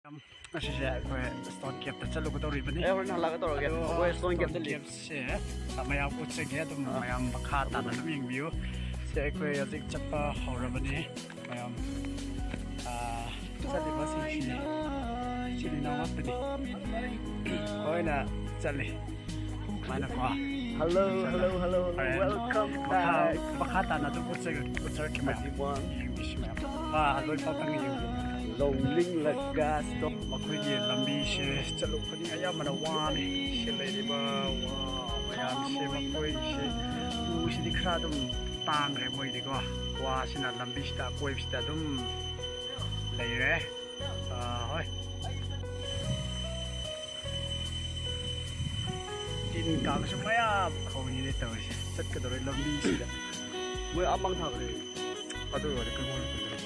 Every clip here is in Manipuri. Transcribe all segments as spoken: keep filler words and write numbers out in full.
ꯉꯁꯤꯁꯦ ꯑꯩꯈꯣꯏ Stone Caveꯇ ꯆꯠꯂꯨꯒꯗꯧꯔꯤꯕꯅꯤ꯫ ꯑꯩ ꯍꯣꯔꯦꯟ ꯍꯜꯂꯛꯑꯒ ꯇꯧꯔꯒꯦ꯫ ꯑꯗꯣ ꯑꯩꯈꯣꯏ Stone Stone Caveꯇ ꯂꯦꯛ- Caveꯁꯦ ꯃꯌꯥꯝ ꯎꯠꯆꯒꯦ, ꯑꯗꯨꯝ ꯃꯌꯥꯝ ꯃꯈꯥ ꯇꯥꯅ ꯑꯗꯨꯝ ꯌꯦꯡꯕꯤꯌꯨ꯫ ꯁꯦ ꯑꯩꯈꯣꯏ ꯍꯧꯖꯤꯛ ꯆꯠꯄ ꯍꯧꯔꯕꯅꯤ꯫ ꯃꯌꯥꯝ, ꯑꯥ, ꯆꯠꯂꯤꯕꯁꯤꯡꯁꯤ ꯏꯆꯤꯜ ꯏꯅꯥꯎ ꯉꯥꯛꯇꯅꯤ꯫ ꯂꯣꯏꯅ ꯆꯠꯂꯤ꯫ ꯁꯨꯃꯥꯏꯅꯀꯣ꯫ Hello, hello, hello, hello. ꯍꯣꯔꯦꯟ Welcome ꯃꯈꯥ, back. ꯃꯈꯥ ꯇꯥꯅ ꯑꯗꯨꯝ ꯎꯠꯆꯒꯦ, ꯎꯠꯆꯔꯛꯀꯦ ꯃꯌꯥꯝ꯫ Everyone. ꯌꯦꯡꯕꯤꯁꯤ ꯃꯌꯥꯝ꯫ ꯑꯥ, ꯂꯣꯏ ꯐꯥꯎꯇꯪ ꯌꯦꯡꯕꯤꯌꯨ꯫ ꯂꯣꯡꯂꯤꯡꯂꯒ stop. ꯃꯈꯣꯏꯒꯤ ꯂꯝꯕꯤꯁꯦ ꯆꯠꯂꯨ ꯈꯨꯗꯤꯡ ꯑꯌꯥꯝꯕꯅ ꯋꯥꯅꯤ꯫ ꯁꯤ ꯂꯩꯔꯤꯕ ꯋꯥ ꯃꯌꯥꯝꯁꯦ, ꯃꯈꯣꯏꯁꯦ ꯎꯁꯤꯗꯤ ꯈꯔ ꯑꯗꯨꯝ ꯇꯥꯡꯈ꯭ꯔꯦ ꯃꯣꯏꯗꯤꯀꯣ꯫ ꯋꯥꯁꯤꯅ ꯂꯝꯕꯤꯁꯤꯗ ꯑꯀꯣꯏꯕꯁꯤꯗ ꯑꯗꯨꯝ ꯂꯩꯔꯦ꯫ ꯑꯥ, ꯍꯣꯏ꯫ ꯇꯤꯟ ꯀꯥꯡꯁꯨ ꯃꯌꯥꯝ ꯍꯧꯔꯤꯅꯦ ꯇꯧꯔꯤꯁꯦ꯫ ꯆꯠꯀꯗꯧꯔꯦ ꯂꯝꯕꯤꯁꯤꯗ꯫ ꯃꯣꯏ ꯑꯃꯥꯡ ꯊꯥꯈ꯭ꯔꯦ꯫ ꯑꯗꯨ ꯑꯣꯏꯔꯗꯤ ꯀꯩꯅꯣ ꯑꯣꯏꯔꯛꯀꯗꯧꯔꯦ꯫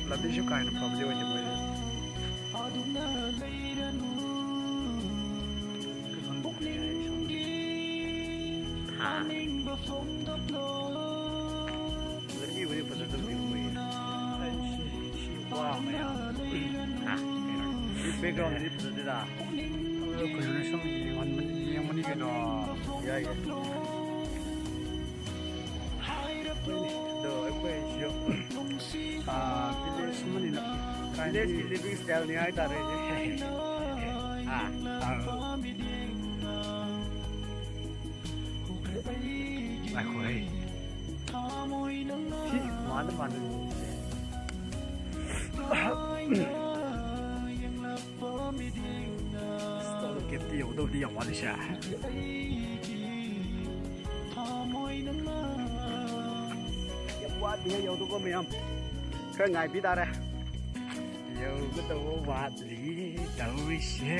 ꯂꯝꯕꯤꯁꯨ ꯀꯥ ꯍꯦꯟꯅ ꯐꯕꯗꯤ ꯑꯣꯏꯗꯦ ꯃꯣꯏꯗꯤ꯫ ꯍꯥ? ꯂꯝꯕꯤꯕꯨꯗꯤ ꯐꯖꯗꯕꯗꯤ ꯑꯣꯏꯌꯦ꯫ ꯑꯩ ꯁꯤ, ꯁꯤ ꯋꯥ ꯃꯌꯥꯝ꯫ ꯍꯥ? ꯀꯩꯅꯣ? ꯁꯤ backgroundꯗꯤ ꯐꯖꯗꯦꯗ꯫ ꯑꯗꯣ ꯀꯩꯅꯣꯅꯦ, ꯁꯨꯝ ꯌꯦꯡꯍꯟꯕꯅꯤ, ꯌꯦꯡꯕꯅꯤ ꯀꯩꯅꯣ꯫ ꯌꯥꯏ, ꯌꯥꯏ꯫ ꯑꯗꯣ ꯑꯩꯈꯣꯏꯁꯨ, ꯑꯥ, village ꯑꯃꯅꯤꯅ ꯀꯥꯏꯗꯒꯤ village living styleꯅꯤ ꯍꯥꯏꯇꯥꯔꯦ꯫ ꯑꯥ, ꯑꯥ꯫ ꯉꯥꯏꯈꯣꯍꯦ꯫ ꯁꯤ ꯃꯥꯟꯗ ꯃꯥꯟꯗ꯫ Stone Caveꯇꯤ ꯌꯧꯗꯧꯗꯤ ꯌꯥꯝ ꯋꯥꯠꯂꯤꯁꯦ꯫ ꯌꯥꯝ ꯋꯥꯠꯂꯤꯍꯦ ꯌꯧꯗꯧꯕ ꯃꯌꯥꯝ꯫ ꯈꯔ ꯉꯥꯏꯕꯤ ꯇꯥꯔꯦ꯫ ꯌꯧꯒꯗꯧꯕ ꯋꯥꯠꯂꯤ ꯇꯧꯔꯤꯁꯦ꯫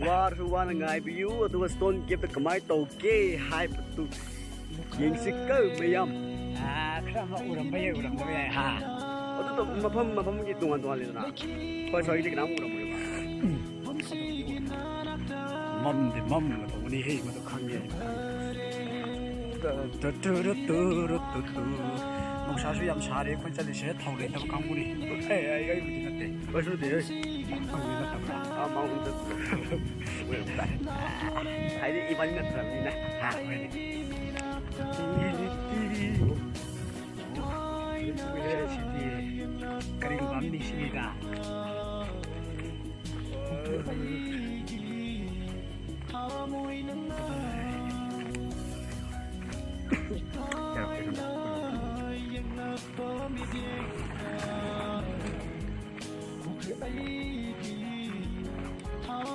ꯋꯥꯔꯁꯨ ꯋꯥꯅ ꯉꯥꯏꯕꯤꯌꯨ, ꯑꯗꯨꯒ Stone Caveꯇ ꯀꯃꯥꯏꯅ ꯇꯧꯒꯦ ꯍꯥꯏꯕꯗꯨ ꯌꯦꯡꯁꯤꯀꯣ ꯃꯌꯥꯝ꯫ ꯑꯥ, ꯈꯔ ꯑꯃ ꯎꯔꯝꯕ ꯌꯥꯏ, ꯎꯔꯝꯗꯕ ꯌꯥꯏ, ꯍꯥ? ꯑꯗꯨꯗꯣ ꯃꯐꯝ ꯃꯐꯝꯒꯤ ꯇꯣꯉꯥꯟ ꯇꯣꯉꯥꯟ ꯂꯩꯗꯅ꯫ ꯍꯣꯏ, ꯁ꯭ꯋꯥꯏꯒꯤꯗꯤ ꯀꯅꯥꯝ ꯎꯔꯝꯃꯣꯏꯕ꯫ ꯃꯝꯗꯤ ꯃꯝꯒꯗꯧꯕꯅꯤ ꯍꯦ, ꯃꯗꯨ ꯈꯪꯉꯦ꯫ Two, two, two, two, two, two, two. ꯅꯨꯡꯁꯥꯁꯨ ꯌꯥꯝ ꯁꯥꯔꯦ, ꯑꯩꯈꯣꯏ ꯆꯠꯂꯤꯁꯦ ꯊꯥꯎ ꯂꯩꯅꯕ ꯀꯥꯡꯕꯨꯅꯤ꯫ ꯑꯦ, ꯑꯩ, ꯑꯩꯕꯨꯗꯤ ꯅꯠꯇꯦ꯫ ꯀꯩꯁꯨ ꯅꯠꯇꯦ, ꯍꯦ꯫ ꯅꯪꯕꯨꯗꯤ ꯅꯠꯇꯕ꯭ꯔꯥ? ꯑꯥ, ꯃꯥꯕꯨꯗꯤ ꯅꯠꯇꯕ꯭ꯔꯥ? ꯍꯥꯏꯗꯤ ꯏꯕꯥꯅꯤ ꯅꯠꯇ꯭ꯔꯕꯅꯤꯅ꯫ ꯍꯥ, ꯍꯣꯏꯅꯦ꯫ ꯁꯤꯗꯤ ꯀꯔꯤꯒꯨꯝꯕ ꯑꯃ ꯅꯤꯡꯁꯤꯡꯉꯤꯗ꯫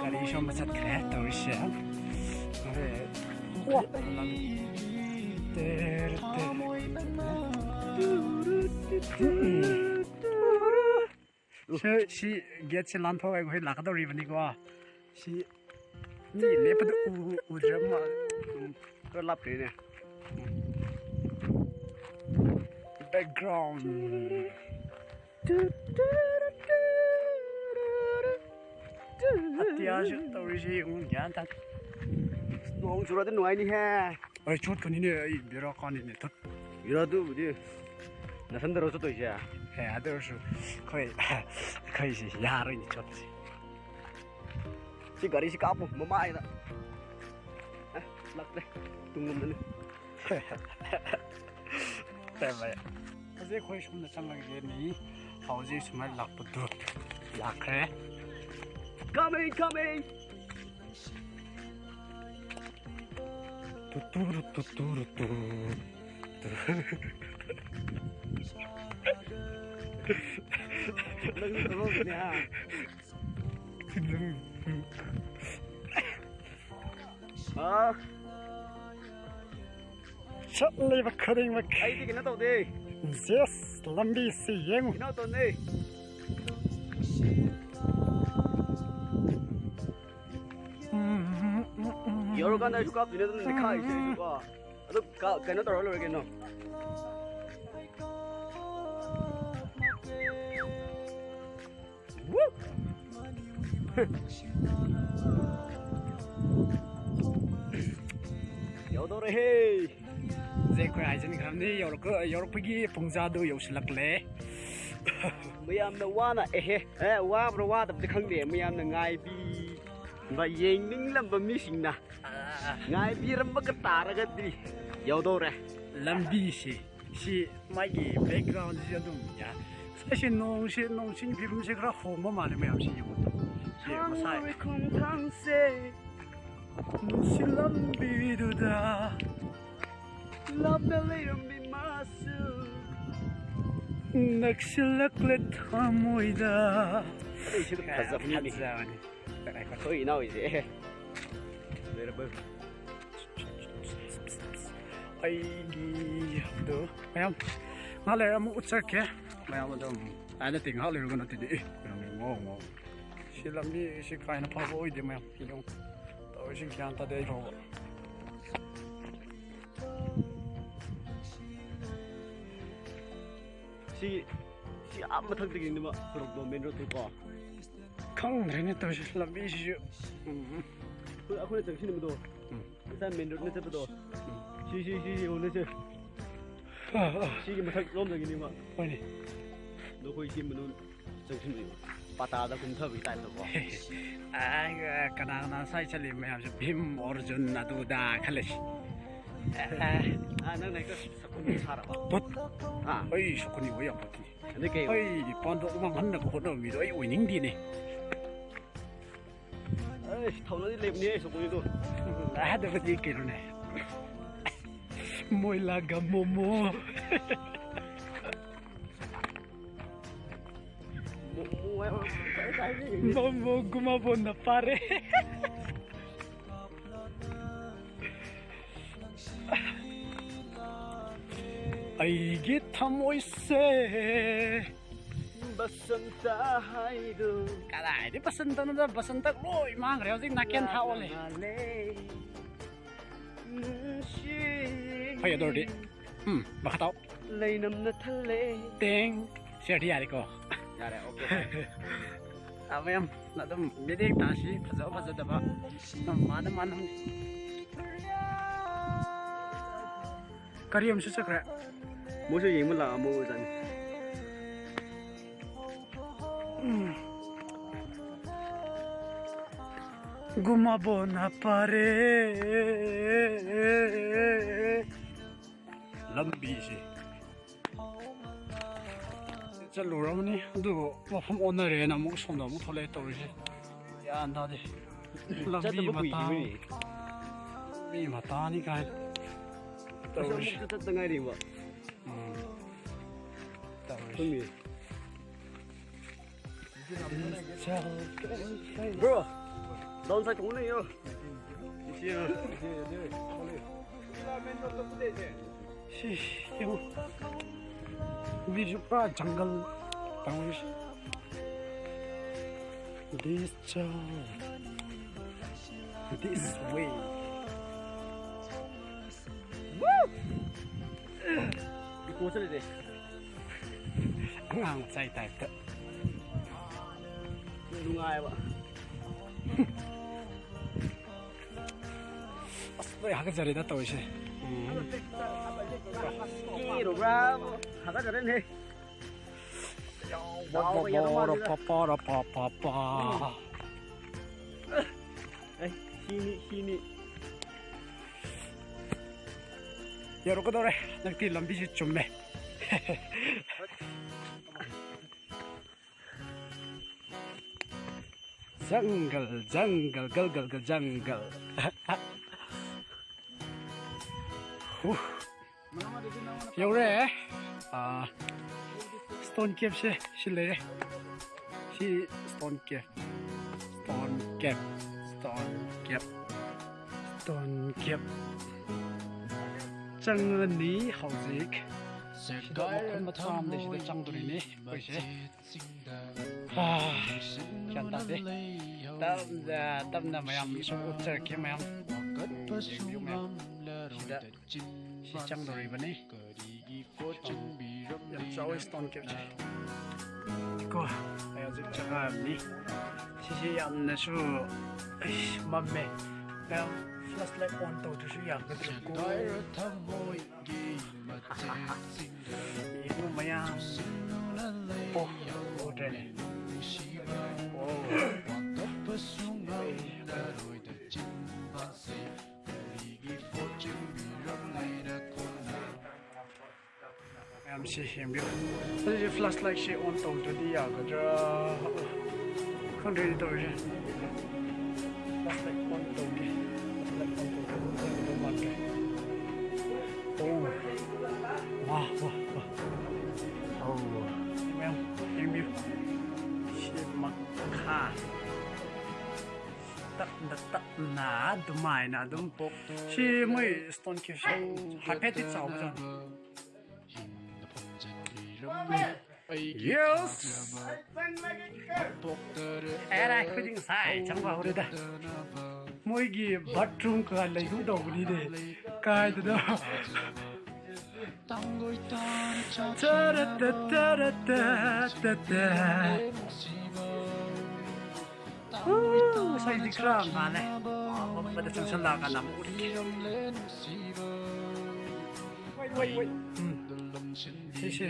ꯒꯥꯔꯤ ꯁꯣꯝꯗ ꯆꯠꯈ꯭ꯔꯦ ꯇꯧꯔꯤꯁꯦ꯫ ꯁꯤ, ꯁꯤ ꯒꯦꯠꯁꯦ ꯂꯥꯟꯊꯣꯛꯑꯒ ꯑꯩꯈꯣꯏ ꯂꯥꯛꯀꯗꯧꯔꯤꯕꯅꯤꯀꯣ꯫ ꯁꯤ ꯃꯤ ꯂꯦꯞꯄꯗ ꯎ-, ꯎꯗ꯭ꯔ ꯃꯥꯜꯂꯦ꯫ ꯎꯝ, ꯈꯔ ꯂꯥꯞꯈ꯭ꯔꯦꯅꯦ꯫ Background꯫ ꯑꯇꯤꯌꯥꯁꯨ ꯇꯧꯔꯤꯁꯤ ꯌꯦꯡꯉꯨ, ꯒ꯭ꯌꯥꯟ ꯇꯥꯗꯦ꯫ ꯅꯣꯡ ꯆꯨꯔꯗꯤ ꯅꯨꯡꯉꯥꯏꯅꯤꯍꯦ꯫ ꯑꯩ ꯆꯣꯠꯀꯅꯤꯅꯦ, ꯑꯩ ꯕꯦꯔꯥ ꯀꯥꯅꯤꯅꯦ꯫ ꯊꯠ꯫ ꯕꯦꯔꯥ ꯑꯗꯨꯕꯨꯗꯤ ꯅꯊꯟꯗꯔꯣ ꯆꯠꯇꯣꯏꯁꯦ? ꯑꯦ, ꯑꯗꯨ ꯑꯣꯏꯔꯁꯨ ꯑꯩꯈꯣꯏ, ꯑꯩꯈꯣꯏꯁꯤ ꯌꯥꯔꯣꯏꯅꯦ ꯆꯣꯠꯄꯁꯤ꯫ ꯁꯤ ꯒꯥꯔꯤꯁꯤ ꯀꯥꯞꯄꯨ ꯃꯃꯥꯏꯗ꯫ ꯑꯦ, ꯂꯥꯛꯇ꯭ꯔꯦ꯫ ꯇꯨꯡꯂꯣꯝꯗꯅꯤ꯫ ꯍꯧꯖꯤꯛ ꯑꯩꯈꯣꯏ ꯁꯣꯝꯗ ꯆꯪꯉꯒꯦꯅꯤ꯫ ꯍꯧꯖꯤꯛ ꯁꯨꯃꯥꯏꯅ ꯂꯥꯛꯄꯗꯨ ꯂꯥꯛꯈ꯭ꯔꯦ꯫ Coming, coming! ꯇꯨꯇꯨꯔꯨ, ꯇꯨꯇꯨꯔꯨ, ꯇꯨ꯫ ꯅꯪꯁꯨ ꯇꯧꯍꯧꯗꯅꯦ, ꯍꯥ? ꯍꯥ? ꯆꯠꯂꯤꯕ ꯈꯨꯗꯤꯡꯃꯛ꯫ ꯑꯩꯗꯤ ꯀꯩꯅꯣ ꯇꯧꯗꯦ꯫ Yes, ꯂꯝꯕꯤꯁꯤ ꯌꯦꯡꯉꯨ꯫ ꯀꯩꯅꯣ ꯇꯧꯅꯦ꯫ ꯌꯧꯔꯀꯥꯟꯗ ꯑꯩꯁꯨ ꯀꯥꯞꯇꯣꯏꯅꯦ, ꯑꯗꯨꯝ ꯅꯤꯛꯈꯥꯏꯁꯦ ꯑꯩꯁꯨ ꯀꯣ꯫ ꯑꯗꯨ ꯀ-, ꯀꯩꯅꯣ ꯇꯧꯔ ꯂꯣꯏꯔꯦ ꯀꯩꯅꯣ꯫ Woo! ꯌꯧꯗꯧꯔꯦꯍꯦ꯫ ꯍꯧꯖꯤꯛ ꯑꯩꯈꯣꯏ ꯍꯥꯏꯖꯤꯟꯈ꯭ꯔꯕꯅꯤ, ꯌꯧꯔꯛ-, ꯌꯧꯔꯛꯄꯒꯤ ꯄꯨꯡꯖꯥꯗꯨ ꯌꯧꯁꯤꯜꯂꯛꯂꯦ꯫ ꯃꯌꯥꯝꯅ ꯋꯥꯅ, ꯑꯦꯍꯦ, ꯑꯦ, ꯋꯥꯕ꯭ꯔꯥ ꯋꯥꯗꯕꯗꯤ ꯈꯪꯗꯦ, ꯃꯌꯥꯝꯅ ꯉꯥꯏꯕꯤꯕ, ꯌꯦꯡꯅꯤꯡꯂꯝꯕ ꯃꯤꯁꯤꯡꯅ ꯉꯥꯏꯕꯤꯔꯝꯕꯒ ꯇꯥꯔꯒꯗꯤ ꯌꯧꯗꯧꯔꯦ꯫ ꯂꯝꯕꯤꯁꯤ, ꯁꯤ ꯃꯥꯒꯤ background ꯁꯤ ꯑꯗꯨꯝ ꯌꯥ-, ꯑꯩꯁꯦ ꯅꯣꯡꯁꯦ, ꯅꯣꯡ ꯆꯤꯡ ꯐꯤꯕꯝꯁꯦ ꯈꯔ ꯍꯣꯡꯕ ꯃꯥꯜꯂꯦ ꯃꯌꯥꯝꯁꯦ ꯌꯦꯡꯉꯣ꯫ ꯁꯤ ꯉꯁꯥꯏ ꯈꯣꯡꯊꯥꯡꯁꯦ ꯅꯨꯡꯁꯤꯠ ꯂꯝꯕꯤꯗꯨꯗ ꯂꯥꯞꯅ ꯂꯩꯔꯝꯃꯤ ꯃꯥꯁꯨ ꯅꯛꯁꯤꯜꯂꯛꯂꯦ ꯊꯃꯣꯏꯗ꯫ ꯑꯩꯁꯨ ꯐꯖꯕꯅꯤꯅꯦ꯫ ꯐꯖꯕꯅꯤ꯫ ꯑꯩꯈꯣꯏ ꯏꯅꯥꯎꯁꯦ꯫ ꯂꯩꯔꯕ꯫ ꯑꯩꯒꯤ ꯑꯗꯨ ꯃꯌꯥꯝ ꯉꯥꯏꯍꯥꯛ ꯂꯩꯔ ꯑꯃꯨꯛ ꯎꯠꯆꯔꯛꯀꯦ꯫ ꯃꯌꯥꯝ ꯑꯗꯨꯝ ꯑꯩ ꯅꯠꯇꯦ, ꯉꯥꯏꯍꯥꯛ ꯂꯩꯔꯒ ꯅꯠꯇꯦꯗꯤ꯫ ꯑꯦ, ꯀꯩꯅꯣꯅꯦ, ꯉꯥꯎ ꯉꯥꯎ꯫ ꯁꯤ ꯂꯝꯕꯤ ꯁꯤ ꯀꯥꯏꯅ ꯐꯕ ꯑꯣꯏꯗꯦ ꯃꯌꯥꯝ꯫ ꯌꯦꯡꯉꯨ꯫ ꯇꯧꯔꯤꯁꯤ ꯒ꯭ꯌꯥꯟ ꯇꯥꯗꯦ ꯑꯩ ꯐꯥꯎꯕ꯫ ꯁꯤ, ꯁꯤ ꯑꯥ ꯃꯊꯛꯇꯒꯤꯅꯦꯕ ꯁꯣꯔꯣꯛꯇꯣ, main road ꯇꯣ ꯀꯣ꯫ ꯈꯪꯗ꯭ꯔꯦꯅꯦ ꯇꯧꯔꯤꯁꯦ ꯂꯝꯕꯤꯁꯤꯁꯨ꯫ ꯎꯝ꯫ ꯑꯩꯈꯣꯏ, ꯑꯩꯈꯣꯏꯅ ꯆꯪꯁꯤꯟꯕꯗꯣ꯫ ꯎꯝ꯫ ꯉꯁꯥꯏ main road ꯅ ꯆꯠꯄꯗꯣ꯫ ꯎꯝ꯫ ꯁꯤ, ꯁꯤ, ꯁꯤ ꯌꯦꯡꯉꯨꯅꯦ ꯁꯦ꯫ ꯑꯥ, ꯑꯥ꯫ ꯁꯤꯒꯤ ꯃꯊꯛ ꯂꯣꯝꯗꯒꯤꯅꯦꯕ꯫ ꯍꯣꯏꯅꯦ꯫ ꯑꯗꯣ ꯑꯩꯈꯣꯏ ꯁꯤ ꯃꯅꯨꯡ ꯆꯪꯁꯤꯟꯕꯤꯌꯨ꯫ ꯄꯇꯥꯗ ꯀꯨꯝꯊꯕꯒꯤ type ꯇꯀꯣ꯫ ꯑꯥ, ꯀꯅꯥ ꯀꯅꯥ ꯁ꯭ꯋꯥꯏ ꯆꯠꯂꯤ ꯃꯌꯥꯝꯁꯦ ꯚꯤꯝ, ꯑꯔꯖꯨꯟ, ꯑꯗꯨ ꯑꯗꯥ ꯈꯜꯂꯁꯤ꯫ ꯑꯥ, ꯅꯪꯅ ꯍꯦꯛꯇ ꯁꯛꯈꯨꯝ ꯁꯥꯔꯕ? ꯄꯣꯠ꯫ ꯑꯥ꯫ ꯑꯩ ꯁꯛꯈꯨꯅꯤ ꯑꯣꯏ ꯌꯥꯝ ꯄꯣꯠꯇꯤ꯫ ꯑꯗꯩ ꯀꯩ? ꯑꯩ ꯄꯥꯟꯊꯣꯛ ꯃꯥꯡꯍꯟꯅꯕ ꯍꯣꯠꯅꯕ ꯃꯤꯗꯣ ꯑꯩ ꯑꯣꯏꯅꯤꯡꯗꯦꯅꯦ꯫ ꯑꯩ ꯊꯧꯅꯗꯤ ꯂꯩꯕꯅꯦ ꯁꯛꯈꯨꯅꯤꯗꯣ꯫ ꯑꯗꯨꯕꯨꯗꯤ ꯀꯩꯅꯣꯅꯦ꯫ ꯃꯣꯏꯂꯥꯒ ꯃꯣꯃꯣ꯫ ꯃꯣꯃꯣ ꯍꯥꯏꯕ ꯀꯥꯏ ꯀꯥꯏꯗꯒꯤ? ꯃꯣꯃꯣ ꯒꯨꯃꯥꯕꯣꯟꯅ ꯐꯥꯔꯦ꯫ ꯑꯩꯒꯤ ꯊꯃꯣꯏꯁꯦ꯫ ꯕꯁꯟꯇ ꯍꯥꯏꯗꯨ꯫ ꯀꯗꯥꯏꯗꯩ ꯕꯁꯟꯇꯅꯣꯗ? ꯕꯁꯟꯇ ꯂꯣꯏ ꯃꯥꯡꯈ꯭ꯔꯦ, ꯍꯧꯖꯤꯛ ꯅꯥꯀꯦꯟ ꯊꯥ ꯑꯣꯜꯂꯦ꯫ ꯃꯥꯜꯂꯦ꯫ ꯅꯨꯡꯁꯤ꯫ ꯐꯩ, ꯑꯗꯨ ꯑꯣꯏꯔꯗꯤ꯫ ꯎꯝ, ꯃꯈꯥ ꯇꯥꯎ꯫ ꯂꯩꯅꯝꯅ ꯊꯜꯂꯦ꯫ ꯇꯦꯡ꯫ ꯁꯤ ꯑꯣꯏꯔꯗꯤ ꯌꯥꯔꯦꯀꯣ? ꯌꯥꯔꯦ, okay꯫ ꯑꯥ, ꯃꯌꯥꯝ ꯑꯗꯨꯝ ꯃꯤꯠꯌꯦꯡ ꯇꯥꯁꯤ, ꯐꯖꯕ ꯐꯖꯗꯕ꯫ ꯃꯥꯅ, ꯃꯥꯅ꯫ ꯒꯥꯔꯤ ꯑꯃꯁꯨ ꯆꯠꯈ꯭ꯔꯦ꯫ ꯃꯣꯏꯁꯨ ꯌꯦꯡꯕ ꯂꯥꯛꯑꯝꯃꯣ ꯑꯣꯖꯥꯅꯤ꯫ ꯒꯨꯃꯥꯕꯣꯅ ꯄꯥꯔꯦ꯫ ꯂꯝꯕꯤꯁꯦ ꯆꯠꯂꯨꯔꯕꯅꯤ, ꯑꯗꯨꯕꯨ ꯃꯐꯝ ꯑꯣꯟꯅꯔꯦꯅ ꯑꯃꯨꯛ ꯁꯣꯝꯗ ꯑꯃꯨꯛ ꯊꯣꯛꯂꯛꯑꯦ ꯇꯧꯔꯤꯁꯦ꯫ ꯒ꯭ꯌꯥꯟ ꯇꯥꯗꯦ꯫ ꯂꯝꯕꯤ ꯆꯠꯇꯕ ꯃꯇꯥꯡ ꯀꯨꯏꯗ꯭ꯔꯤꯕꯅꯤ꯫ ꯃꯤ ꯃꯇꯥꯅꯤ ꯀꯥꯏꯅ ꯇꯧꯔꯤꯁꯦ꯫ ꯑꯃꯨꯛꯇ ꯆꯠꯇ ꯉꯥꯏꯔꯤꯕ꯫ ꯎꯝ꯫ ꯇꯧꯔꯤꯁꯦ꯫ ꯈꯪꯉꯦ꯫ Bro, down side ꯊꯣꯡꯅ ꯌꯦꯡꯉꯣ꯫ ꯁꯤ ꯌꯦꯡꯉꯣ꯫ ꯃꯤꯁꯨ ꯄꯨꯔꯥ ꯖꯪꯒꯜ ꯇꯧꯔꯤꯁꯦ꯫ This, uh, this way. Eco ꯆꯠꯂꯤꯁꯦ꯫ ꯑꯉꯥꯡ ꯃꯆꯥꯒꯤ ꯇꯥꯏꯞꯇ꯫ ꯅꯨꯡꯉꯥꯏꯕ꯫ ꯑꯁ, ꯂꯣꯏ ꯍꯥꯀꯠꯆꯔꯦꯗ ꯇꯧꯔꯤꯁꯦ꯫ ꯎꯝ꯫ ꯏꯔꯨꯕ꯭ꯔꯥ? ꯍꯥꯀꯠꯆꯔꯦꯅꯦ꯫ ꯌꯥꯎꯕ ꯌꯥꯗꯧ ꯃꯥꯜꯂꯤꯗ꯫ Papa, ꯔꯄꯥ, papa. ꯑꯦ, ꯁꯤꯅꯤ, ꯁꯤꯅꯤ꯫ ꯌꯧꯔꯛꯀꯗꯧꯔꯦ꯫ ꯍꯟꯗꯛꯇꯤ ꯂꯝꯕꯤꯁꯨ ꯆꯨꯝꯃꯦ꯫ ꯖꯪꯒꯜ, ꯖꯪꯒꯜ, ꯒꯜ, ꯒꯜ, ꯒꯜ, ꯖꯪꯒꯜ꯫ ꯍꯨ꯫ ꯌꯧꯔꯦ꯫ ꯑꯥ, stone caveꯁꯦ ꯁꯤ ꯂꯩꯔꯦ꯫ ꯁꯤ stone cave, stone cave, stone cave, stone cave꯫ ꯆꯪꯉꯅꯤ ꯍꯧꯖꯤꯛ꯫ ꯁꯤꯗ ꯃꯈꯜ ꯃꯆꯥ ꯑꯃ ꯂꯩ, ꯁꯤꯗ ꯆꯪꯗꯣꯔꯤꯅꯦ ꯑꯩꯈꯣꯏꯁꯦ꯫ ꯑꯥ, ꯒ꯭ꯌꯥꯟ ꯇꯥꯗꯦ꯫ ꯇꯞꯅ ꯇꯞꯅ ꯃꯌꯥꯝ ꯁꯨꯝ ꯎꯠꯆꯔꯛꯀꯦ ꯃꯌꯥꯝ꯫ ꯌꯦꯡꯕꯤꯌꯨ ꯃꯌꯥꯝ꯫ ꯁꯤꯗ ꯁꯤ ꯆꯪꯗꯧꯔꯤꯕꯅꯤ꯫ ꯌꯥꯝ ꯆꯥꯎꯋꯤ stone caveꯁꯦ꯫ ꯀꯣ, ꯑꯩ ꯍꯧꯖꯤꯛ ꯆꯪꯉꯛꯑꯕꯅꯤ꯫ ꯁꯤꯁꯦ ꯌꯥꯝꯅꯁꯨ, ꯑꯩꯁ, ꯃꯝꯃꯦ꯫ ꯃꯌꯥꯝ Flashlight on ꯇꯧꯗ꯭ꯔꯁꯨ ꯌꯥꯒꯗ꯭ꯔꯥ ꯀꯣ? ꯌꯦꯡꯉꯨ ꯃꯌꯥꯝ꯫ ꯑꯣ, ꯎꯗ꯭ꯔꯦꯅꯦ꯫ ꯑꯣ꯫ ꯃꯌꯥꯝꯁꯦ ꯌꯦꯡꯕꯤꯌꯨ꯫ ꯑꯗꯨꯗꯤ flashlightꯁꯦ on ꯇꯧꯗ꯭ꯔꯗꯤ ꯌꯥꯒꯗ꯭ꯔꯥ? ꯈꯪꯗ꯭ꯔꯦꯅꯦ ꯇꯧꯔꯤꯁꯦ꯫ Flashlight on ꯇꯧꯒꯦ꯫ Flashlight on ꯇꯧꯗ꯭ꯔꯗꯤ ꯌꯥꯒꯗꯧ ꯃꯥꯟꯗ꯭ꯔꯦ꯫ ꯑꯣ꯫ ꯋꯥ, ꯋꯥ, ꯋꯥ꯫ ꯑꯣ꯫ ꯃꯌꯥꯝ ꯌꯦꯡꯕꯤꯌꯨ꯫ ꯁꯤ ꯃꯈꯥ꯫ ꯇꯞꯅ ꯇꯞꯅ ꯑꯗꯨꯃꯥꯏꯅ ꯑꯗꯨꯝ꯫ ꯁꯤ ꯃꯣꯏ stone caveꯁꯦ ꯍꯥꯏꯐꯦꯠꯇꯤ ꯆꯥꯎꯕꯖꯥꯠꯅꯤ꯫ Yes! ꯑꯦꯔꯥ, ꯑꯩꯈꯣꯏꯗꯤ ꯉꯁꯥꯏ ꯆꯪꯕ ꯍꯧꯔꯦꯗ꯫ ꯃꯣꯏꯒꯤ bathroom ꯀ ꯂꯩꯒꯨꯝ ꯇꯧꯕꯅꯤꯅꯦ꯫ ꯀꯥꯏꯗꯅꯣ? ꯇꯔ ꯇ ꯇꯔ ꯇ ꯇ ꯇ꯫ ꯎ, ꯉꯁꯥꯏꯗꯤ ꯈꯔ ꯉꯥꯜꯂꯦ꯫ ꯑꯃꯝꯕꯗ ꯆꯪꯁꯜꯂꯛꯑꯀꯥꯟꯗ ꯑꯃꯨꯛ ꯎꯠꯀꯦ꯫ ꯎꯝ꯫ ꯁꯤꯁꯦ꯫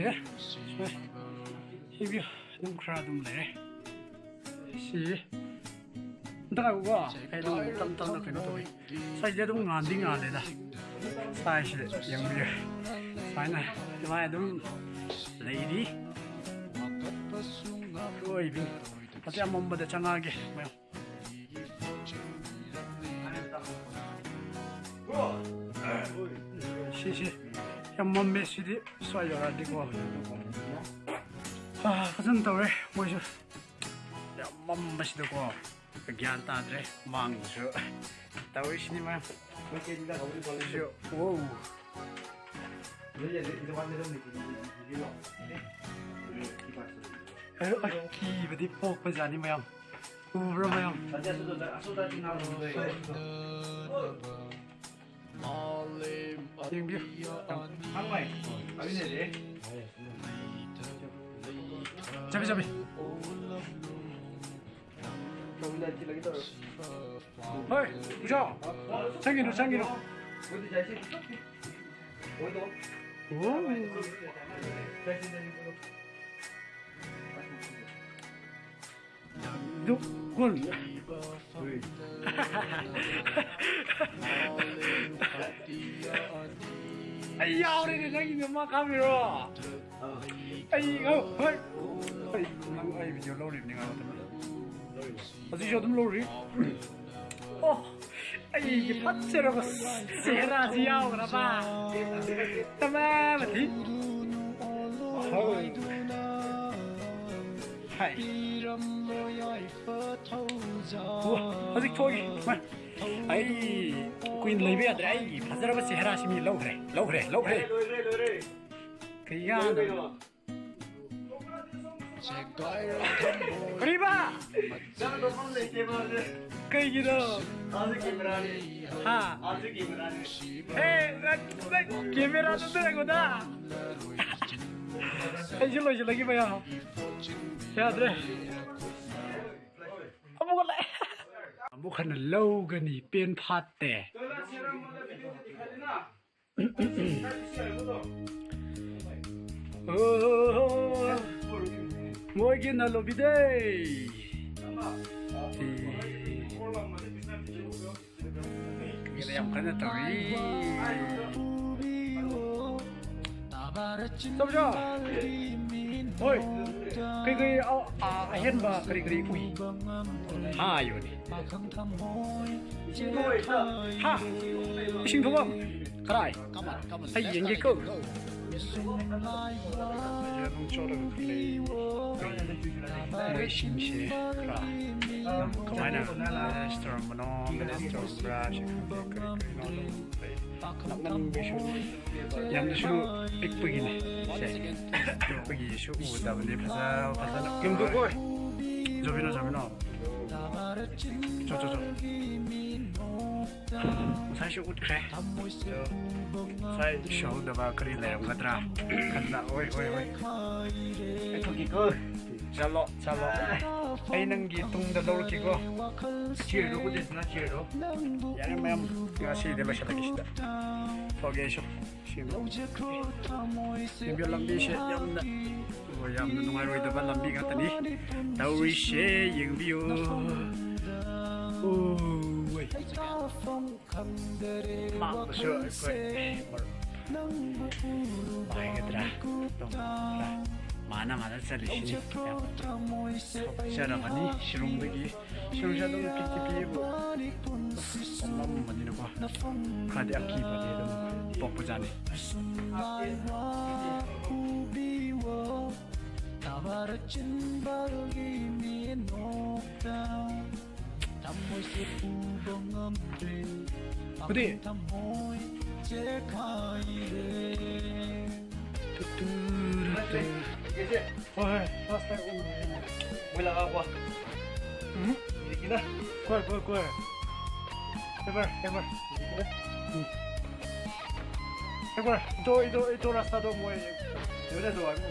ꯁꯤꯕꯤꯌꯨ꯫ ꯑꯗꯨꯝ ꯈꯔ ꯑꯗꯨꯝ ꯂꯩꯔꯦ꯫ ꯁꯤ꯫ ꯑꯝꯇ ꯉꯥꯏꯈꯣꯀꯣ꯫ ꯑꯩ ꯑꯗꯨꯝ ꯇꯞ ꯇꯞꯅ ꯀꯩꯅꯣ ꯇꯧꯒꯦ꯫ ꯉꯁꯥꯏꯗꯤ ꯑꯗꯨꯝ ꯉꯥꯟꯗꯤ ꯉꯥꯜꯂꯦꯗ꯫ ꯁ꯭ꯋꯥꯏꯁꯤꯗ ꯌꯦꯡꯕꯤꯌꯨ꯫ ꯁꯨꯃꯥꯏꯅ ꯑꯗꯨꯃꯥꯏꯅ ꯑꯗꯨꯝ ꯂꯩꯔꯤ꯫ ꯑꯔꯣꯏꯕꯤ꯫ ꯑꯁꯤ ꯑꯃꯝꯕꯗ ꯆꯪꯉꯛꯑꯒꯦ ꯃꯌꯥꯝ꯫ ꯁꯤꯁꯤ ꯌꯥꯝ ꯃꯝꯃꯦ ꯁꯤꯗꯤ꯫ ꯁ꯭ꯋꯥꯏ ꯌꯧꯔꯛꯑꯗꯤꯀꯣ꯫ ꯑꯥ, ꯐꯖꯅ ꯇꯧꯔꯦ ꯃꯣꯏꯁꯨ꯫ ꯌꯥꯝ ꯃꯝꯕꯁꯤꯗꯀꯣ꯫ ꯒ꯭ꯌꯥꯟ ꯇꯥꯗ꯭ꯔꯦ꯫ ꯃꯥꯡꯗꯁꯨ ꯇꯧꯔꯤꯁꯤꯅꯤ ꯃꯌꯥꯝ꯫ ꯁꯤꯁꯨ, ꯋꯣ꯫ ꯑ, ꯑ, ꯀꯤꯕꯗꯤ ꯄꯣꯛꯄꯖꯥꯠꯅꯤ ꯃꯌꯥꯝ꯫ ꯎꯕ꯭ꯔꯥ ꯃꯌꯥꯝ? ꯌꯦꯡꯕꯤꯌꯨ꯫ ꯆꯠꯄꯤ, ꯆꯠꯄꯤ꯫ ꯍꯣꯏ, ꯏꯆꯥ, ꯆꯪꯒꯤꯅꯨ, ꯆꯪꯒꯤꯅꯨ꯫ ꯑꯣ꯫ ꯗꯨ-, ꯀꯨꯟ꯫ ꯑꯩ ꯌꯥꯎꯔꯦꯅꯦ, ꯅꯪꯒꯤ ꯃꯃꯥ ꯀꯥꯞꯄꯤꯔꯣ? ꯑꯩ, ꯑ, ꯍꯣꯏ꯫ ꯑꯩ, ꯅꯪ, ꯑꯩ ꯚꯤꯗꯤꯑꯣ ꯂꯧꯔꯤꯕꯅꯤ, ꯉꯥꯏꯈꯣ꯫ ꯍꯧꯖꯤꯛꯁꯨ ꯑꯗꯨꯝ ꯂꯧꯔꯤ꯫ ꯑꯣ, ꯑꯩꯒꯤ ꯐꯠꯖꯔꯕ ꯆꯦꯍꯔꯥꯁꯤ ꯌꯥꯎꯈ꯭ꯔꯕ꯫ ꯇꯃꯥꯃꯊꯤ꯫ ꯍꯣꯏ꯫ ꯍꯥꯏ꯫ ꯋꯥ, ꯍꯧꯖꯤꯛ ꯊꯣꯛꯏ꯫ ꯃꯥ, ꯑꯩ ꯀꯨꯏꯅ ꯂꯩꯕ ꯌꯥꯗ꯭ꯔꯦ꯫ ꯑꯩꯒꯤ ꯐꯖꯔꯕ ꯆꯦꯍꯔꯥꯁꯤ ꯃꯤ ꯂꯧꯈ꯭ꯔꯦ, ꯂꯧꯈ꯭ꯔꯦ, ꯂꯧꯈ꯭ꯔꯦ꯫ ꯂꯣꯏꯔꯦ, ꯂꯣꯏꯔꯦ꯫ ꯀꯩ ꯌꯥꯗꯕꯅꯣ? ꯀꯔꯤꯕ? ꯆꯥꯗꯧ ꯃꯐꯝ ꯂꯩꯇꯦꯕ ꯍꯧꯖꯤꯛ꯫ ꯀꯩꯒꯤꯅꯣ? ꯑꯥꯗ ꯀꯦꯃꯦꯔꯥꯅꯤ꯫ ꯍꯥ? ꯑꯥꯗ ꯀꯦꯃꯦꯔꯥꯅꯤ꯫ ꯑꯦ, ꯅꯪ, ꯅꯪ ꯀꯦꯃꯦꯔꯥꯗꯨ ꯑꯝꯇ ꯌꯦꯡꯉꯣꯗ꯫ ꯑꯩꯁꯨ ꯂꯣꯏꯁꯤꯜꯂꯒꯦ ꯃꯌꯥꯝ꯫ ꯌꯥꯗ꯭ꯔꯦ꯫ ꯑꯃꯨꯛ ꯂꯥꯛꯑꯦ꯫ ꯑꯃꯨꯛ ꯍꯟꯅ ꯂꯧꯒꯅꯤ, ꯄꯦꯟ ꯐꯥꯠꯇꯦ꯫ ꯑꯣ, ꯃꯣꯏꯒꯤ ꯅꯂꯣꯕꯤꯗꯦ꯫ ꯌꯥꯝ ꯀꯟꯅ ꯇꯧꯔꯤ꯫ ꯇꯧꯕ꯭ꯔꯣ? ꯍꯣꯏ꯫ ꯀꯩ ꯀꯩ, ꯑ, ꯑ, ꯑꯍꯦꯟꯕ ꯀꯔꯤ ꯀꯔꯤ ꯎꯏ? ꯍꯥꯏꯌꯨꯅꯦ꯫ ꯍꯥ? ꯏꯁꯤꯡ ꯊꯣꯛꯐꯝ? ꯀꯔꯥꯏ? ꯑꯩ ꯌꯦꯡꯒꯦꯀꯣ꯫ ꯑꯗꯨꯝ ꯆꯣꯠꯂꯒ ꯂꯩ꯫ ꯃꯣꯏꯁꯤꯡꯁꯦ ꯈꯔ ꯀꯃꯥꯏꯅ ꯃꯦꯅꯦꯖ ꯇꯧꯔꯝꯕꯅꯣ, ꯃꯦꯅꯦꯖ ꯇꯧꯔꯝꯕ꯭ꯔꯥ ꯁꯤ ꯈꯪꯗꯦ꯫ ꯀꯔꯤ ꯀꯔꯤꯅꯣ ꯑꯗꯨꯝ ꯂꯩ꯫ ꯅꯛꯃꯟꯕꯩꯁꯨ ꯌꯥꯝꯅꯁꯨ ꯄꯤꯛꯄꯒꯤꯅꯦ꯫ ꯁꯦ, ꯄꯤꯛꯄꯒꯤꯁꯨ ꯎꯗꯕꯅꯦ꯫ ꯐꯖ ꯐꯖꯅ ꯀꯦꯝꯗꯨꯀꯣꯏ꯫ ꯖꯣꯕꯤꯅꯣ, ꯖꯣꯕꯤꯅꯣ꯫ ꯆꯣ, ꯆꯣ, ꯆꯣ꯫ ꯉꯁꯥꯏꯁꯨ ꯎꯠꯈ꯭ꯔꯦ꯫ ꯑꯗꯣ ꯉꯁꯥꯏ ꯁꯨꯍꯧꯗꯕ ꯀꯔꯤ ꯂꯩꯔꯝꯒꯗ꯭ꯔꯥ ꯈꯟꯅ꯫ ꯍꯣꯏ, ꯍꯣꯏ, ꯍꯣꯏ꯫ ꯀꯥꯏꯊꯣꯛꯀꯦꯀꯣ꯫ ꯆꯠꯂꯣ, ꯆꯠꯂꯣ꯫ ꯑꯩ ꯅꯪꯒꯤ ꯇꯨꯡꯗ ꯂꯧꯔꯛꯀꯦꯀꯣ꯫ ꯆꯦꯔꯗꯣ ꯎꯗꯦꯗꯅ, ꯆꯦꯔꯗꯣ꯫ ꯌꯥꯔꯦ ꯃꯌꯥꯝ, ꯉꯁꯤꯗꯤ ꯂꯣꯏꯁꯤꯜꯂꯒꯦ ꯁꯤꯗ꯫ ꯊꯣꯛꯑꯒꯦ ꯑꯩꯁꯨ꯫ ꯁꯤꯕꯨ꯫ ꯌꯦꯡꯕꯤꯌꯨ, ꯂꯝꯕꯤꯁꯦ ꯌꯥꯝꯅ, ꯑꯣ, ꯌꯥꯝꯅ ꯅꯨꯡꯉꯥꯏꯔꯣꯏꯗꯕ ꯂꯝꯕꯤ ꯉꯥꯛꯇꯅꯤ ꯇꯧꯔꯤꯁꯦ꯫ ꯌꯦꯡꯕꯤꯌꯨ꯫ ꯑꯣꯏ꯫ ꯃꯥꯡꯕꯁꯨ ꯑꯩꯈꯣꯏ ꯃꯔꯨꯞ ꯍꯥꯏꯒꯗ꯭ꯔꯥ, ꯑꯗꯨꯝ ꯈꯔ ꯃꯥꯅ ꯃꯥꯅ ꯆꯠꯂꯤꯁꯤꯅꯤ꯫ ꯌꯥꯝ ꯐꯖꯔꯝꯃꯅꯤ꯫ ꯁꯤꯂꯣꯡꯗꯒꯤ, ꯁꯤꯂꯣꯡꯁꯦ ꯑꯗꯨꯝ ꯄꯤꯛꯇꯤ ꯄꯤꯛꯑꯦꯕꯨ, ꯃꯝꯕꯅꯤꯅꯀꯣ ꯈꯔꯗꯤ ꯑꯀꯤꯕꯗꯤ ꯑꯗꯨꯝ ꯄꯣꯛꯄꯖꯥꯠꯅꯤ꯫ ꯀꯗꯤ? ꯇꯨ ꯇꯨ ꯔꯨ ꯇꯨ꯫ ꯍꯣꯏ, ꯍꯣꯏ, ꯐꯥꯔꯁ ꯇꯥꯏꯝ ꯎꯕꯅꯦ꯫ ꯃꯣꯏ ꯂꯥꯛꯑꯕꯣ? ꯎꯝ꯫ ꯍꯧꯖꯤꯛꯀꯤꯅ? ꯀꯣꯏ, ꯀꯣꯏ, ꯀꯣꯏ꯫ ꯍꯦꯕꯔ, ꯍꯦꯕꯔ꯫ ꯎꯝ꯫ ꯍꯦꯕꯔ, ꯏꯇꯣ, ꯏꯇꯣ, ꯏꯇꯣ ꯔꯥꯁꯇꯥꯗꯣ ꯃꯣꯏ꯫ ꯌꯧꯔꯦ, ꯑꯗꯣ ꯍꯥꯏꯕ꯫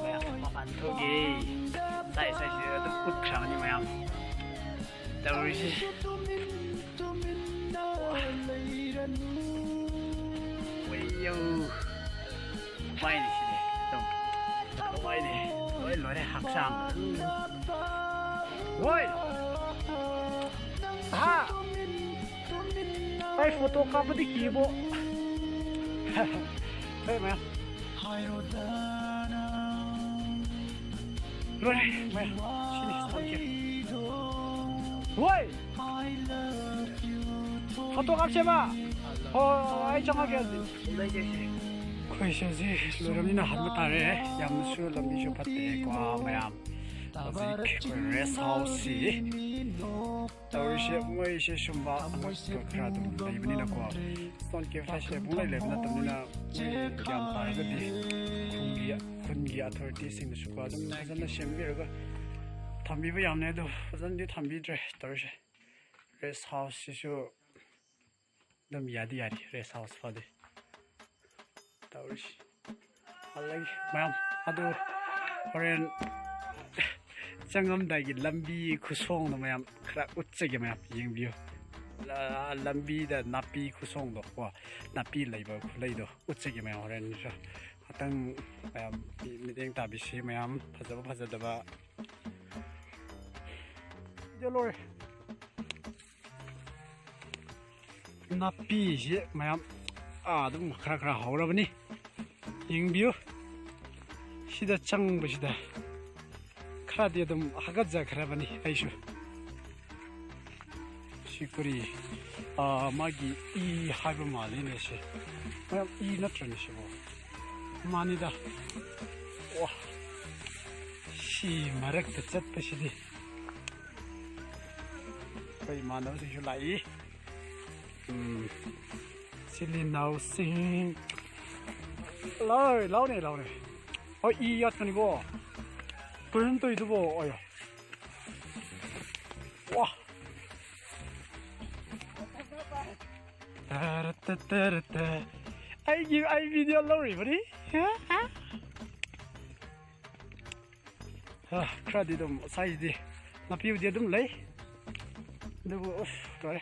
ꯃꯌꯥꯝ ꯃꯄꯥꯟ ꯊꯣꯛꯑꯦ꯫ ꯁꯥꯏ ꯁꯥꯏꯁꯤꯗ ꯑꯗꯨꯝ ꯎꯠꯈ꯭ꯔꯕꯅꯤ ꯃꯌꯥꯝ꯫ ꯇꯧꯔꯤꯁꯤ꯫ ꯋꯥꯏꯌꯧ꯫ ꯋꯥꯏꯅꯤ ꯁꯤꯗꯤ꯫ ꯑꯗꯨꯝ ꯋꯥꯏꯅꯤ꯫ ꯂꯣꯏ ꯂꯣꯏꯔꯦ ꯍꯛꯆꯥꯡ꯫ ꯍꯣꯏ꯫ ꯍꯥ꯫ ꯑꯩ ꯐꯣꯇꯣ ꯀꯥꯞꯄꯗꯤ ꯀꯤꯕꯣ꯫ ꯍꯣꯏ ꯃꯌꯥꯝ꯫ ꯂꯣꯏꯔꯦ ꯃꯌꯥꯝ꯫ ꯁꯤꯅꯤ ꯁꯝꯁꯦ꯫ ꯍꯣꯏ꯫ ꯐꯣꯇꯣ ꯀꯥꯞꯁꯦꯕ꯫ ꯍꯣꯏ, ꯑꯩ ꯆꯪꯉꯒꯦ ꯑꯗꯨꯗꯤ꯫ ꯑꯩꯈꯣꯏꯁꯦ ꯍꯧꯖꯤꯛ ꯂꯣꯏꯔꯕꯅꯤꯅ ꯍꯟꯕ ꯇꯥꯔꯦ꯫ ꯌꯥꯝꯅꯁꯨ ꯂꯝꯕꯤꯁꯨ ꯐꯠꯇꯦꯀꯣ ꯃꯌꯥꯝ꯫ ꯍꯧꯖꯤꯛ ꯑꯩꯈꯣꯏ ꯔꯦꯁ ꯍꯥꯎꯁꯁꯤ ꯇꯧꯔꯤꯁꯦ, ꯃꯣꯏꯁꯦ ꯁꯨꯝꯕ ꯑꯅꯛꯄ ꯈꯔ ꯑꯗꯨꯝ ꯂꯩꯕꯅꯤꯅꯀꯣ, ꯁ꯭ꯇꯣꯟ ꯀꯦꯞ ꯍꯥꯏꯁꯦ ꯄꯨꯡꯂꯩ ꯂꯩꯕ ꯅꯠꯇꯕꯅꯤꯅ, ꯃꯣꯏ ꯒ꯭ꯌꯥꯟ ꯇꯥꯔꯒꯗꯤ ꯈꯨꯟꯒꯤ, ꯈꯨꯟꯒꯤ ꯑꯊꯣꯔꯤꯇꯤꯁꯤꯡꯅꯁꯨꯀꯣ ꯑꯗꯨꯝ ꯐꯖꯅ ꯁꯦꯝꯕꯤꯔꯒ ꯊꯝꯕꯤꯕ ꯌꯥꯕꯅꯦ꯫ ꯑꯗꯣ ꯐꯖꯅꯗꯤ ꯊꯝꯕꯤꯗ꯭ꯔꯦ ꯇꯧꯔꯤꯁꯦ꯫ ꯔꯦꯁ ꯍꯥꯎꯁꯁꯤꯁꯨ ꯑꯗꯨꯝ ꯌꯥꯗꯤ ꯌꯥꯔꯤ, rest house ꯐꯥꯎꯗꯤ꯫ ꯇꯧꯔꯤꯁꯤ꯫ ꯑꯗꯒꯤ ꯃꯌꯥꯝ ꯑꯗꯨ ꯍꯣꯔꯦꯟ ꯆꯪꯉꯝꯗꯥꯏꯒꯤ ꯂꯝꯕꯤ ꯈꯨꯁꯣꯡꯗꯣ ꯃꯌꯥꯝ ꯈꯔ ꯎꯠꯆꯒꯦ, ꯃꯌꯥꯝ ꯌꯦꯡꯕꯤꯌꯨ꯫ ꯂ-, ꯂꯝꯕꯤꯗ ꯅꯥꯄꯤ ꯈꯨꯁꯣꯡꯗꯣ ꯀꯣ, ꯅꯥꯄꯤ ꯂꯩꯕ ꯈꯨꯂꯩꯗꯣ ꯎꯠꯆꯒꯦ ꯃꯌꯥꯝ ꯍꯣꯔꯦꯟꯁꯨ꯫ ꯉꯥꯛꯇꯪ ꯃꯌꯥꯝ ꯃꯤ-, ꯃꯤꯠꯌꯦꯡ ꯇꯥꯕꯤꯁꯤ ꯃꯌꯥꯝ, ꯐꯖꯕ ꯐꯖꯗꯕ꯫ ꯂꯣꯏꯔꯦ꯫ ꯅꯥꯄꯤꯁꯤ ꯃꯌꯥꯝ, ꯑꯥ, ꯑꯗꯨꯝ ꯈꯔ ꯈꯔ ꯍꯧꯔꯕꯅꯤ꯫ ꯌꯦꯡꯕꯤꯌꯨ꯫ ꯁꯤꯗ ꯆꯪꯕꯁꯤꯗ ꯈꯔꯗꯤ ꯑꯗꯨꯝ ꯍꯥꯒꯠꯆꯈ꯭ꯔꯕꯅꯤ ꯑꯩꯁꯨ꯫ ꯁꯤ ꯀꯔꯤ, ꯑꯥ, ꯃꯥꯒꯤ ꯏ ꯍꯥꯏꯕ ꯃꯥꯜꯂꯤꯅꯦ ꯁꯤ꯫ ꯃꯌꯥꯝ ꯏ ꯅꯠꯇ꯭ꯔꯅꯦ ꯁꯤꯕꯣ? ꯃꯥꯅꯤꯗ꯫ ꯋꯥ, ꯁꯤ ꯃꯔꯛꯇ ꯆꯠꯄꯁꯤꯗꯤ꯫ ꯑꯩꯈꯣꯏ ꯏꯃꯥꯟꯅꯕꯁꯤꯡꯁꯨ ꯂꯥꯛꯏ꯫ ꯎꯝ, ꯏꯆꯤꯜ ꯏꯅꯥꯎꯁꯤꯡ꯫ ꯂꯥꯎ, ꯂꯥꯎꯅꯦ, ꯂꯥꯎꯅꯦ꯫ ꯍꯣꯏ, ꯏ ꯌꯥꯠꯄꯅꯤꯀꯣ꯫ ꯀꯔꯤꯅꯣ ꯇꯧꯔꯤꯗꯨꯕꯣ? ꯑꯌꯣ꯫ ꯋꯥ꯫ ꯇꯔꯠꯇ, ꯇꯔꯠꯇ꯫ ꯑꯩꯒꯤ, ꯑꯩ video ꯂꯧꯔꯤꯕꯅꯤ꯫ ꯑ, ꯈꯔꯗꯤ ꯑꯗꯨꯝ ꯁ꯭ꯋꯥꯏꯁꯤꯗꯤ ꯅꯥꯄꯤꯕꯨꯗꯤ ꯑꯗꯨꯝ ꯂꯩ, ꯑꯗꯨꯕꯨ, ꯎꯐ, ꯂꯣꯏꯔꯦ꯫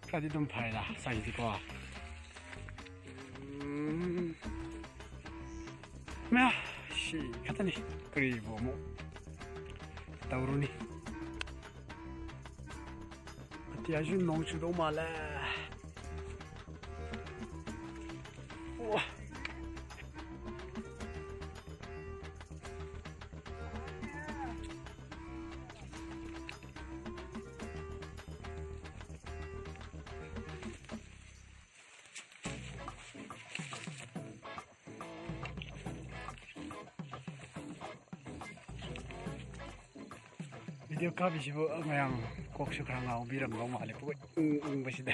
ꯈꯔꯗꯤ ꯑꯗꯨꯝ ꯐꯔꯦꯗ ꯁ꯭ꯋꯥꯏꯁꯤꯗꯤꯀꯣ꯫ ꯎꯝ꯫ ꯃꯌꯥ, ꯁꯤ ꯈꯛꯇꯅꯤ꯫ ꯀꯔꯤꯕꯨ ꯑꯃꯨꯛ ꯇꯧꯔꯨꯅꯤ? ꯑꯇꯤꯌꯥꯁꯨ ꯅꯣꯡ ꯆꯨꯗꯧ ꯃꯥꯜꯂꯦ꯫ ꯋꯥ꯫ Video ꯀꯥꯞꯄꯤꯁꯤꯕꯨ ꯃꯌꯥꯝ ꯀꯣꯛꯁꯨ ꯈꯔ ꯉꯥꯎꯕꯤꯔꯝꯗꯧ ꯃꯥꯜꯂꯦ, ꯄꯨꯛ ꯏꯪ ꯏꯪꯕꯁꯤꯗ꯫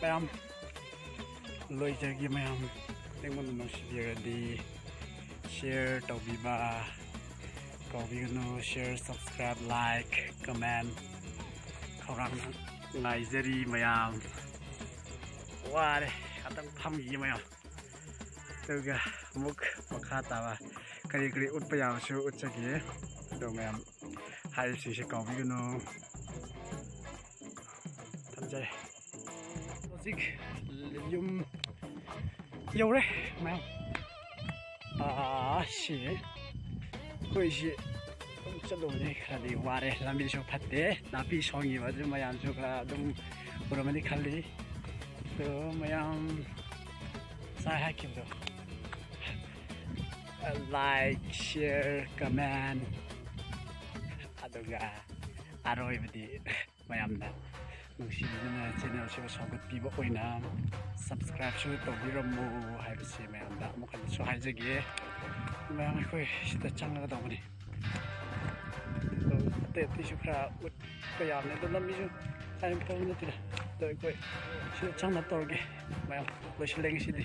ꯃꯌꯥꯝ ꯂꯣꯏꯖꯒꯦ, ꯃꯌꯥꯝ ꯑꯩꯉꯣꯟꯗ ꯅꯨꯡꯁꯤꯕꯤꯔꯗꯤ share ꯇꯧꯕꯤꯕ, ꯀꯥꯎꯕꯤꯒꯅꯨ, share, subscribe, like, comment꯫ ꯈꯧꯔꯥꯡꯅ ꯉꯥꯏꯖꯔꯤ ꯃꯌꯥꯝ꯫ ꯋꯥꯔꯦ, ꯉꯥꯛꯇꯪ ꯐꯝꯈꯤꯒꯦ ꯃꯌꯥꯝ꯫ ꯑꯗꯨꯒ ꯑꯃꯨꯛ ꯃꯈꯥ ꯇꯥꯕ ꯀꯔꯤ ꯀꯔꯤ ꯎꯠꯄ ꯌꯥꯕꯁꯨ ꯎꯠꯆꯒꯦ꯫ ꯑꯗꯣ ꯃꯌꯥꯝ ꯍꯥꯏꯔꯤꯕꯁꯤꯡꯁꯦ ꯀꯥꯎꯕꯤꯒꯅꯨ꯫ ꯊꯝꯖꯔꯦ꯫ ꯍꯧꯖꯤꯛ ꯌꯨꯝ ꯌꯧꯔꯦ ꯃꯌꯥꯝ꯫ ꯑꯥ, ꯁꯤ ꯑꯩꯈꯣꯏꯁꯤ ꯑꯗꯨꯝ ꯆꯠꯂꯨꯕꯅꯤ, ꯈꯔꯗꯤ ꯋꯥꯔꯦ, ꯂꯝꯕꯤꯁꯨ ꯐꯠꯇꯦ, ꯅꯥꯄꯤ ꯁꯣꯡꯉꯤꯕ ꯑꯗꯨ ꯃꯌꯥꯝꯁꯨ ꯈꯔ ꯑꯗꯨꯝ ꯎꯔꯝꯃꯅꯤ ꯈꯜꯂꯤ꯫ ꯑꯗꯣ ꯃꯌꯥꯝ ꯉꯁꯥꯏ ꯍꯥꯏꯈꯤꯕꯗꯣ, like, share, comment, ꯑꯗꯨꯒ ꯑꯔꯣꯏꯕꯗꯤ ꯃꯌꯥꯝꯅ ꯅꯨꯡꯁꯤꯕꯤꯗꯨꯅ channelꯁꯤꯕꯨ ꯁꯧꯒꯠꯄꯤꯕ ꯑꯣꯏꯅ subscribeꯁꯨ ꯇꯧꯕꯤꯔꯝꯃꯨ ꯍꯥꯏꯕꯁꯤ ꯃꯌꯥꯝꯗ ꯑꯃꯨꯛ ꯍꯟꯅꯁꯨ ꯍꯥꯏꯖꯒꯦ꯫ ꯃꯌꯥꯝ ꯑꯩꯈꯣꯏ ꯁꯤꯗ ꯆꯪꯒꯗꯧꯕꯅꯤ꯫ ꯑꯗꯣ ꯑꯇꯩ ꯑꯇꯩꯁꯨ ꯈꯔ ꯎꯠꯄ ꯌꯥꯕꯅꯤ, ꯑꯗꯣ ꯂꯝꯕꯤꯁꯨ ꯌꯥꯝ ꯐꯕ ꯅꯠꯇꯦꯗ꯫ ꯑꯗꯣ ꯑꯩꯈꯣꯏ ꯁꯤꯗ ꯆꯪꯅꯕ ꯇꯧꯔꯒꯦ꯫ ꯃꯌꯥꯝ ꯂꯣꯏꯁꯤꯜꯂꯦ ꯉꯁꯤꯗꯤ꯫